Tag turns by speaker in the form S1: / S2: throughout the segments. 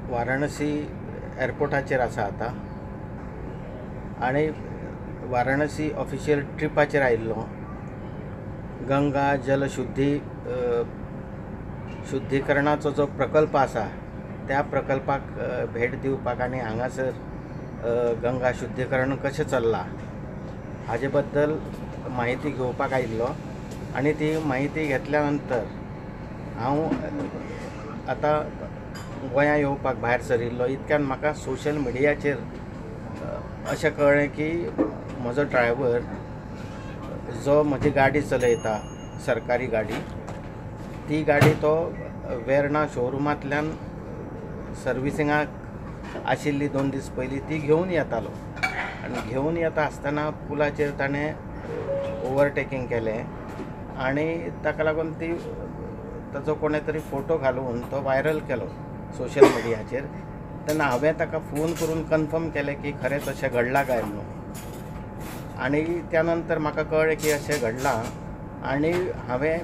S1: वाराणसी एरपोर्टाचेर आसा आतां आनी वाराणसी ऑफिशियल ट्रिपाचेर आयिल्लो. गंगा जल शुद्धी शुद्धीकरणाचो जो प्रकल्प आसा त्या प्रकल्पाक भेट दिवपाक आनी हांगासर गंगा शुद्धीकरण कशें चल्लां हाजे बद्दल म्हायती घेवपाक आयिल्लो आनी ती म्हायती घेतल्या नंतर हांव आतां गोंया येवपाक भायर सरिल्लो. इतक्यान म्हाका सोशल मिडियाचेर अशें कळ्ळें की म्हजो ड्रायव्हर जो म्हजी गाडी चलयता, सरकारी गाडी, ती गाडी तो वेर्णा शोरुमांतल्यान सर्विसिंगाक आशिल्ली 2 दीस पयलीं ती घेवन येतालो आनी घेवन येता आसतना पुलाचेर ताणें ओवरटेकींग केलें आनी ताका लागून ती ताचो कोणें तरी फोटो घालून तो वायरल केलो सोशल मिडियाचेर. तेन्ना हांवें ताका फोन करून कन्फर्म केलें की खरेंच अशें घडलां काय म्हणून आनी त्या नंतर म्हाका कळ्ळें की अशें घडलां आनी हांवें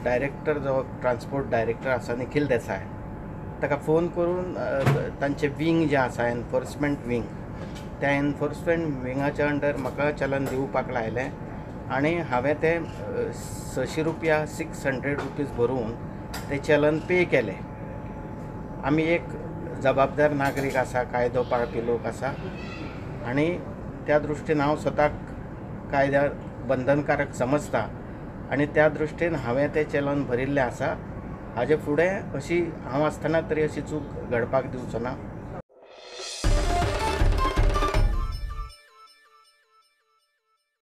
S1: डायरेक्टर जो ट्रान्सपोर्ट डायरेक्टर आसा निखील देसाय ताका फोन करून तांचें विंग जें आसा एनफोर्समेंट विंग, त्या एनफोर्समेंट विंगाच्या अंडर म्हाका चलन दिवपाक लायलें आनी हांवें तें 600 रुपया 600 रुपीज भरून तें चलन पे केलें. आमी एक जबाबदार नागरीक आसा, कायदो पाळपी लोक आसा आनी त्या दृश्टीन हांव स्वताक कायद्या बंधनकारक समजता आनी त्या दृश्टीन हांवें तें चलन भरिल्लें आसा. हाजे फुडें अशी हांव आसतना तरी अशी चूक घडपाक दिवचो ना.